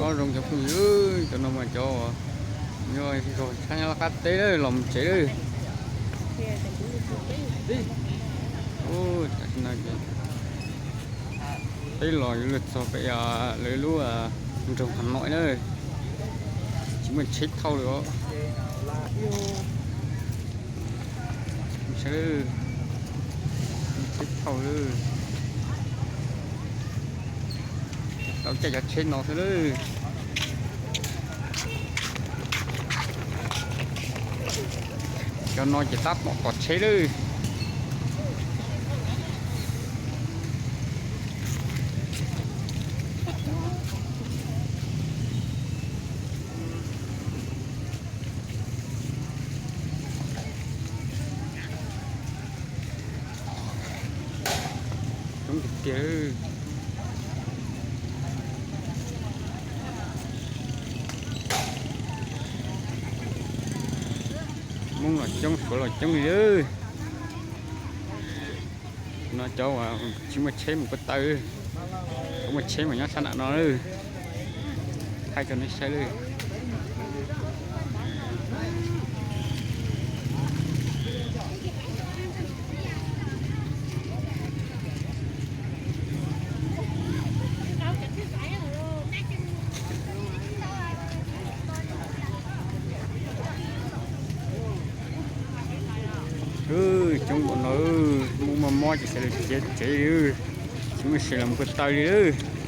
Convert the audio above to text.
Nyob zoo cov phooj ywg, cov no mas cov uas nyob zog tshaj nyob laj qab teb lawm los mus tsev lawm. Tam sim no ces peb los yuav luag txog pem lawv lub nroog Hav Noim na, tsis muaj tsheb thauj li os. Tsheb thauj lawm, tau caij cov tsheb no xwb lawm. Cov no ces tab tom tos tsheb lawm. Coob tiag tiag. Hmoob los coob, Suav los coob li lawm. No cov uas tsis muaj tsheb mus ko taw, cov muaj tsheb mas nyob sab nram no lawm. Thaij rau nej saib lawm. Coob npaum no, Hmoob mob mob ces sawv daws khiav tsev li, tsis muaj sia los mus ko taw li lawm.